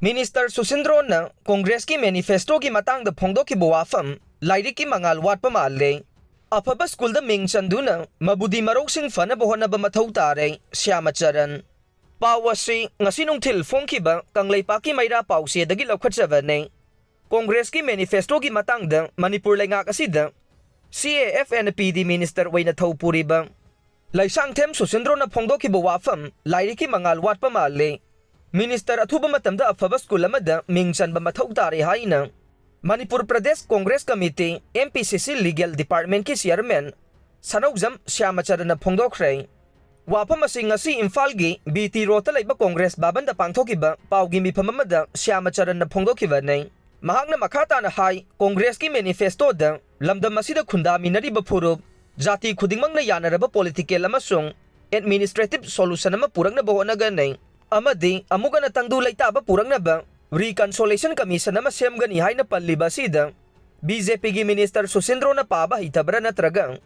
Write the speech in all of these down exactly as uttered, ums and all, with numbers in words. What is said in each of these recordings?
Minister ꯁꯨꯁꯤꯟꯗ꯭ꯔꯣꯅ ꯀꯣꯡꯒ꯭ꯔꯦꯁꯀꯤ ꯃꯦꯅꯤꯐꯦꯁꯇꯣꯒꯤ ꯃꯇꯥꯡꯗ ꯐꯣꯡꯗꯣꯛꯈꯤꯕ ꯋꯥꯐꯝ, ꯂꯥꯏꯔꯤꯛꯀꯤ ꯃꯉꯥꯜ ꯋꯥꯠꯄ ꯃꯥꯜꯂꯦ꯫ ꯑꯐꯕ ꯁ꯭ꯀꯨꯜꯗ ꯃꯤꯡ ꯆꯟꯗꯨꯅ ꯃꯕꯨꯗꯤ ꯃꯔꯧꯁꯤꯡ ꯐꯅꯕ ꯍꯣꯠꯅꯕ ꯃꯊꯧ ꯇꯥꯔꯦ, ꯁ꯭ꯌꯥꯃꯆꯔꯟ꯫ ꯄꯥꯎ ꯑꯁꯤ ꯉꯁꯤ ꯅꯨꯡꯊꯤꯜ ꯐꯣꯡꯈꯤꯕ ꯀꯪꯂꯩꯄꯥꯛꯀꯤ ꯃꯩꯔꯥ ꯄꯥꯎꯆꯦꯗꯒꯤ ꯂꯧꯈꯠꯆꯕꯅꯦ꯫ ꯀꯣꯡꯒ꯭ꯔꯦꯁꯀꯤ ꯃꯦꯅꯤꯐꯦꯁꯇꯣꯒꯤ ꯃꯇꯥꯡꯗ ꯃꯅꯤꯄꯨꯔ ꯂꯩꯉꯥꯛ ꯑꯁꯤꯗ C A F N P D minister ꯑꯣꯏꯅ ꯊꯧ ꯄꯨꯔꯤꯕ ꯂꯩꯁꯥꯡꯊꯦꯝ ꯁꯨꯁꯤꯟꯗ꯭ꯔꯣꯅ ꯐꯣꯡꯗꯣꯛꯈꯤꯕ ꯋꯥꯐꯝ, ꯂꯥꯏꯔꯤꯛꯀꯤ ꯃꯉꯥꯜ ꯋꯥꯠꯄ ꯃꯥꯜꯂꯦ꯫ ꯃꯤꯅꯤꯁꯇꯔ ꯑꯊꯨꯕ ꯃꯇꯝꯗ ꯑꯐꯕ ꯁ꯭ꯀꯨꯜ ꯑꯃꯗ ꯃꯤꯡ ꯆꯟꯕ ꯃꯊꯧ ꯇꯥꯔꯦ ꯍꯥꯏꯅ Manipur Pradesh Congress committee, M P C C, legal ꯗꯤꯄꯥꯔꯠꯃꯦꯟꯠꯀꯤ ꯆꯤꯌꯔꯃꯦꯟ ꯁꯅꯧꯖꯝ ꯁ꯭ꯌꯥꯃꯆꯔꯟꯅ ꯐꯣꯡꯗꯣꯛꯈ꯭ꯔꯦ꯫ ꯋꯥꯐꯝ ꯑꯁꯤ ꯉꯁꯤ ꯏꯝꯐꯥꯜꯒꯤ B T ꯔꯣꯗꯇ ꯂꯩꯕ ꯀꯣꯡꯒ꯭ꯔꯦꯁ ꯚꯕꯟꯗ ꯄꯥꯡꯊꯣꯛꯈꯤꯕ ꯄꯥꯎꯒꯤ ꯃꯤꯐꯝ ꯑꯃꯗ ꯁ꯭ꯌꯥꯃꯆꯔꯟꯅ ꯐꯣꯡꯗꯣꯛꯈꯤꯕꯅꯤ꯫ ꯃꯍꯥꯛꯅ ꯃꯈꯥ ꯇꯥꯅ ꯍꯥꯏ, ꯀꯣꯡꯒ꯭ꯔꯦꯁꯀꯤ ꯃꯦꯅꯤꯐꯦꯁꯇꯣꯗ ꯂꯝꯗꯝ ꯑꯁꯤꯗ ꯈꯨꯟꯗꯥꯃꯤꯟꯅꯔꯤꯕ ꯐꯨꯔꯨꯞ, ꯖꯥꯇꯤ ꯈꯨꯗꯤꯡꯃꯛꯅ ꯌꯥꯅꯔꯕ ꯄꯣꯂꯤꯇꯤꯀꯦꯜ ꯑꯃꯁꯨꯡ ꯑꯦꯗꯃꯤꯅꯤꯁꯇ꯭ꯔꯦꯇꯤꯚ ꯁꯣꯂꯨꯁꯟ ꯑꯃ ꯄꯨꯔꯛꯅꯕ ꯍꯣꯠꯅꯒꯅꯤ ꯑꯃꯗꯤ ꯑꯃꯨꯛ ꯍꯟꯅ ꯇꯪꯗꯨ ꯂꯩꯇꯥꯕ ꯄꯨꯔꯛꯅꯕ ꯔꯤꯀꯟꯁꯣꯂꯦꯁꯟ ꯀꯃꯤꯁꯟ ꯑꯃ ꯁꯦꯝꯒꯅꯤ ꯍꯥꯏꯅ ꯄꯜꯂꯤꯕ ꯑꯁꯤꯗ B J Pꯒꯤ ꯃꯤꯅꯤꯁꯇꯔ ꯁꯨꯁꯤꯟꯗ꯭ꯔꯣꯅ ꯄꯥꯕ ꯍꯩꯇꯕ꯭ꯔꯥ ꯅꯠꯇ꯭ꯔꯒ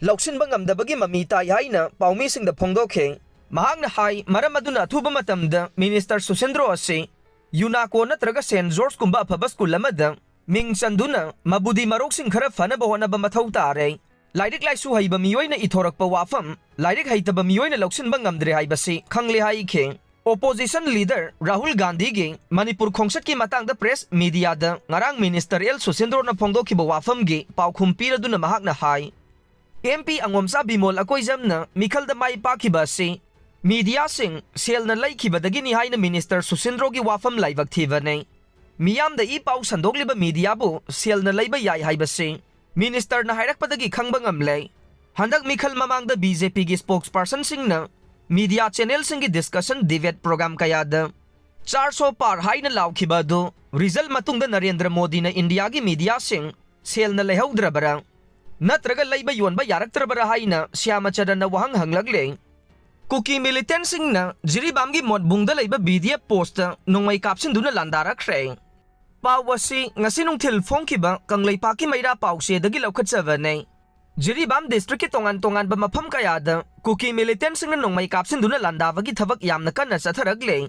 ꯂꯧꯁꯤꯟꯕ ꯉꯝꯗꯕꯒꯤ ꯃꯃꯤ ꯇꯥꯏ ꯍꯥꯏꯅ ꯄꯥꯎꯃꯤꯁꯤꯡꯗ ꯐꯣꯡꯗꯣꯛꯈꯤ꯫ ꯃꯍꯥꯛꯅ ꯍꯥꯏ, ꯃꯔꯝ ꯑꯗꯨꯅ ꯑꯊꯨꯕ ꯃꯇꯝꯗ ꯃꯤꯅꯤꯁꯇꯔ ꯁꯨꯁꯤꯟꯗ꯭ꯔꯣ ꯑꯁꯤ ꯌꯨꯅꯥꯀꯣ ꯅꯠꯇ꯭ꯔꯒ ꯁꯦꯟꯠ ꯖꯣꯔꯖꯀꯨꯝꯕ ꯑꯐꯕ ꯁ꯭ꯀꯨꯜ ꯑꯃꯗ ꯃꯤꯡ ꯆꯟꯗꯨꯅ ꯃꯕꯨꯗꯤ ꯃꯔꯧꯁꯤꯡ ꯈꯔ ꯐꯅꯕ ꯍꯣꯠꯅꯕ ꯃꯊꯧ ꯇꯥꯔꯦ꯫ ꯂꯥꯏꯔꯤꯛ ꯂꯥꯏꯁꯨ ꯍꯩꯕ ꯃꯤꯑꯣꯏꯅ ꯏꯊꯣꯔꯛꯄ ꯋꯥꯐꯝ ꯂꯥꯏꯔꯤꯛ ꯍꯩꯇꯕ ꯃꯤꯑꯣꯏꯅ ꯂꯧꯁꯤꯟꯕ ꯉꯝꯗ꯭ꯔꯦ ꯍꯥꯏꯕꯁꯤ ꯈꯪꯂꯦ ꯍꯥꯏꯈꯤ꯫ ꯑꯣꯄꯣꯖꯤꯁꯟ ꯂꯤꯗꯔ ꯔꯥꯍꯨꯜ ꯒꯥꯟꯙꯤꯒꯤ ꯃꯅꯤꯄꯨꯔ ꯈꯣꯡꯆꯠꯀꯤ ꯃꯇꯥꯡꯗ ꯄ꯭ꯔꯦꯁ ꯃꯤꯗꯤꯌꯥꯗ ꯉꯔꯥꯡ ꯃꯤꯅꯤꯁꯇꯔ ꯑꯦꯜ ꯁꯨꯁꯤꯟꯗ꯭ꯔꯣꯅ ꯐꯣꯡꯗꯣꯛꯈꯤꯕ ꯋꯥꯐꯝꯒꯤ ꯄꯥꯎꯈꯨꯝ ꯄꯤꯔꯗꯨꯅ ꯃꯍꯥꯛꯅ ꯍꯥꯏ, M P ꯑꯉꯣꯝꯆꯥ ꯕꯤꯃꯣꯜ ꯑꯀꯣꯏꯖꯝꯅ ꯃꯤꯈꯜꯗ ꯃꯥꯏ ꯄꯥꯛꯈꯤꯕ ꯑꯁꯤ ꯃꯤꯗꯤꯌꯥꯁꯤꯡ ꯁꯦꯜꯅ ꯂꯩꯈꯤꯕꯗꯒꯤꯅꯤ ꯍꯥꯏꯅ ꯃꯤꯅꯤꯁꯇꯔ ꯁꯨꯁꯤꯟꯗ꯭ꯔꯣꯒꯤ ꯋꯥꯐꯝ ꯂꯥꯏꯕꯛ ꯊꯤꯕꯅꯤ꯫ ꯃꯤꯌꯥꯝꯗ ꯏ ꯄꯥꯎ ꯁꯟꯗꯣꯛꯂꯤꯕ ꯃꯤꯗꯤꯌꯥꯕꯨ ꯁꯦꯜꯅ ꯂꯩꯕ ꯌꯥꯏ ꯍꯥꯏꯕꯁꯤ ꯃꯤꯅꯤꯁꯇꯔꯅ ꯍꯥꯏꯔꯛꯄꯗꯒꯤ ꯈꯪꯕ ꯉꯝꯂꯦ꯫ ꯍꯟꯗꯛ ꯃꯤꯈꯜ ꯃꯃꯥꯡꯗ B J Pꯒꯤ ꯁ꯭ꯄꯣꯛꯁꯄꯔꯁꯟꯁꯤꯡꯅ ꯃꯤꯗꯤꯌꯥ ꯆꯦꯅꯦꯜꯁꯤꯡꯒꯤ ꯗꯤꯁꯀꯁꯟ ꯗꯤꯕꯦꯠ ꯄ꯭ꯔꯣꯒ꯭ꯔꯥꯝ ꯀꯌꯥꯗ ꯆꯥꯔ ꯁꯣ ꯄꯥꯔ ꯍꯥꯏꯅ ꯂꯥꯎꯈꯤꯕ ꯑꯗꯨ ꯔꯤꯖꯜ ꯃꯇꯨꯡꯗ ꯅꯔꯦꯟꯗ꯭ꯔ ꯃꯣꯗꯤꯅ ꯏꯟꯗꯤꯌꯥꯒꯤ ꯃꯤꯗꯤꯌꯥꯁꯤꯡ ꯁꯦꯜꯅ ꯂꯩꯍꯧꯗ꯭ꯔꯕꯔꯥ ꯅꯠꯇ꯭ꯔꯒ ꯂꯩꯕ ꯌꯣꯟꯕ ꯌꯥꯔꯛꯇ꯭ꯔꯕꯔꯥ ꯍꯥꯏꯅ ꯁ꯭ꯌꯥꯃꯆꯔꯟꯅ ꯋꯥꯍꯪ ꯍꯪꯂꯛꯂꯦ꯫ ꯀꯨꯀꯤ ꯃꯤꯂꯤꯇꯦꯟꯠꯁꯤꯡꯅ ꯖꯤꯔꯤꯕꯥꯝꯒꯤ ꯃꯣꯠꯕꯨꯡꯗ ꯂꯩꯕ B D F ꯄꯣꯁꯇ ꯅꯣꯡꯃꯩ ꯀꯥꯞꯁꯤꯟꯗꯨꯅ ꯂꯥꯟꯗꯥꯔꯛꯈ꯭ꯔꯦ꯫ ꯄꯥꯎ ꯑꯁꯤ ꯉꯁꯤ ꯅꯨꯡꯊꯤꯜ ꯐꯣꯡꯈꯤꯕ ꯀꯪꯂꯩꯄꯥꯛꯀꯤ ꯃꯩꯔꯥ ꯄꯥꯎꯆꯦꯗꯒꯤ ꯂꯧꯈꯠꯆꯕꯅꯤ꯫ ꯖꯤꯔꯤꯕꯥꯝ ꯗꯤꯁꯇ꯭ꯔꯤꯛꯀꯤ ꯇꯣꯉꯥꯟ ꯇꯣꯉꯥꯟꯕ ꯃꯐꯝ ꯀꯌꯥꯗ ꯀꯨꯀꯤ ꯃꯤꯂꯤꯇꯦꯟꯠꯁꯤꯡꯅ ꯅꯣꯡꯃꯩ ꯀꯥꯞꯁꯤꯟꯗꯨꯅ ꯂꯥꯟꯗꯥꯕꯒꯤ ꯊꯕꯛ ꯌꯥꯝꯅ ꯀꯟꯅ ꯆꯠꯊꯔꯛꯂꯦ꯫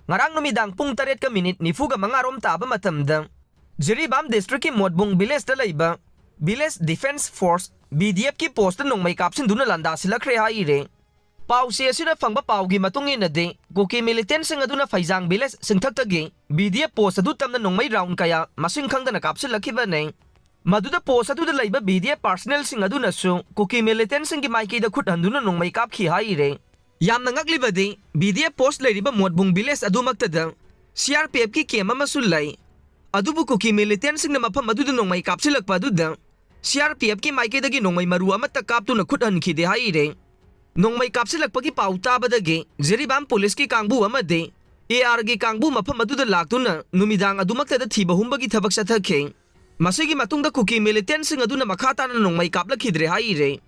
ꯉꯔꯥꯡ ꯅꯨꯃꯤꯗꯥꯡ ꯄꯨꯡ ꯇꯔꯦꯠꯀ ꯃꯤꯅꯤꯠ ꯅꯤꯐꯨꯒ ꯃꯉꯥ ꯔꯣꯝ ꯇꯥꯕ ꯃꯇꯝꯗ ꯖꯤꯔꯤꯕꯥꯝ ꯗꯤꯁꯇ꯭ꯔꯤꯛꯀꯤ ꯃꯣꯠꯕꯨꯡ ꯚꯤꯂꯦꯖꯇ ꯂꯩꯕ ꯚꯤꯂꯦꯖ ꯗꯤꯐꯦꯟꯁ ꯐꯣꯔꯁ, ꯚꯤ ꯗꯤ ꯑꯦꯐꯀꯤ ꯄꯣꯁꯇ ꯅꯣꯡꯃꯩ ꯀꯥꯞꯁꯤꯟꯗꯨꯅ ꯂꯥꯟꯗꯥꯁꯤꯜꯂꯛꯈ꯭ꯔꯦ ꯍꯥꯏꯔꯦ꯫ ꯄꯥꯎꯆꯦ ꯑꯁꯤꯅ ꯐꯪꯕ ꯄꯥꯎꯒꯤ ꯃꯇꯨꯡ ꯏꯟꯅꯗꯤ, ꯀꯨꯀꯤ ꯃꯤꯂꯤꯇꯦꯟꯁꯤꯡ ꯑꯗꯨꯅ ꯐꯩꯖꯥꯡ ꯚꯤꯂꯦꯖ ꯆꯤꯡꯊꯛꯇꯒꯤ ꯚꯤ ꯗꯤ ꯑꯦꯐ ꯄꯣꯁ ꯑꯗꯨ ꯇꯝꯅ ꯅꯣꯡꯃꯩ ꯔꯥꯎꯟ ꯀꯌꯥ ꯃꯁꯤꯡ ꯈꯪꯗꯅ ꯀꯥꯞꯁꯤꯜꯂꯛꯈꯤꯕꯅꯤ꯫ ꯃꯗꯨꯗ ꯄꯣꯁ ꯑꯗꯨꯗ ꯂꯩꯕ ꯚꯤ ꯗꯤ ꯑꯦꯐ ꯄꯥꯔꯁꯅꯦꯜꯁꯤꯡ ꯑꯗꯨꯅꯁꯨ ꯀꯨꯀꯤ ꯃꯤꯂꯤꯇꯦꯟꯁꯤꯡꯒꯤ ꯃꯥꯏꯀꯩꯗ ꯈꯨꯠ ꯍꯟꯗꯨꯅ ꯅꯣꯡꯃꯩ ꯀꯥꯞꯈꯤ ꯍꯥꯏꯔꯦ꯫ ꯌꯥꯝꯅ ꯉꯛꯂꯤꯕꯗꯤ, ꯚꯤ ꯗꯤ ꯑꯦꯐ ꯄꯣꯁ ꯂꯩꯔꯤꯕ ꯃꯣꯠꯕꯨꯡ ꯚꯤꯂꯦꯖ ꯑꯗꯨꯃꯛꯇꯗ ꯁꯤ ꯑꯥꯔ ꯄꯤ ꯑꯦꯐꯀꯤ ꯀꯦꯝ ꯑꯃꯁꯨ ꯂꯩ꯫ ꯑꯗꯨꯕꯨ ꯀꯨꯀꯤ ꯃꯤꯂꯤꯇꯦꯟꯁꯤꯡꯅ ꯃꯐꯝ ꯑꯗꯨꯗ ꯅꯣꯡꯃꯩ ꯀꯥꯞꯁꯤꯜꯂꯛꯄ ꯑꯗꯨꯗ ꯁꯤ ꯑꯥꯔ ꯄꯤ ꯑꯦꯐꯀꯤ ꯃꯥꯏꯀꯩꯗꯒꯤ ꯅꯣꯡꯃꯩ ꯃꯔꯨ ꯑꯃꯠꯇ ꯀꯥꯞꯇꯨꯅ ꯈꯨꯠ ꯍꯟꯈꯤꯗꯦ ꯍꯥꯏꯔꯦ꯫ ꯅꯣꯡꯃꯩ ꯀꯥꯞꯁꯤꯜꯂꯛꯄꯒꯤ ꯄꯥꯎ ꯇꯥꯕꯗꯒꯤ ꯖꯤꯔꯤꯕꯥꯝ ꯄꯨꯂꯤꯁꯀꯤ ꯀꯥꯡꯕꯨ ꯑꯃꯗꯤ ꯑꯦ ꯑꯥꯔꯒꯤ ꯀꯥꯡꯕꯨ ꯃꯐꯝ ꯑꯗꯨꯗ ꯂꯥꯛꯇꯨꯅ ꯅꯨꯃꯤꯗꯥꯡ ꯑꯗꯨꯃꯛꯇꯗ ꯊꯤꯕ ꯍꯨꯝꯕꯒꯤ ꯊꯕꯛ ꯆꯠꯊꯈꯤ꯫ ꯃꯁꯤꯒꯤ ꯃꯇꯨꯡꯗ ꯀꯨꯀꯤ ꯃꯤꯂꯤꯇꯦꯟꯁꯤꯡ ꯑꯗꯨꯅ ꯃꯈꯥ ꯇꯥꯅ ꯅꯣꯡꯃꯩ ꯀꯥꯞꯂꯛꯈꯤꯗ꯭ꯔꯦ ꯍꯥꯏꯔꯦ꯫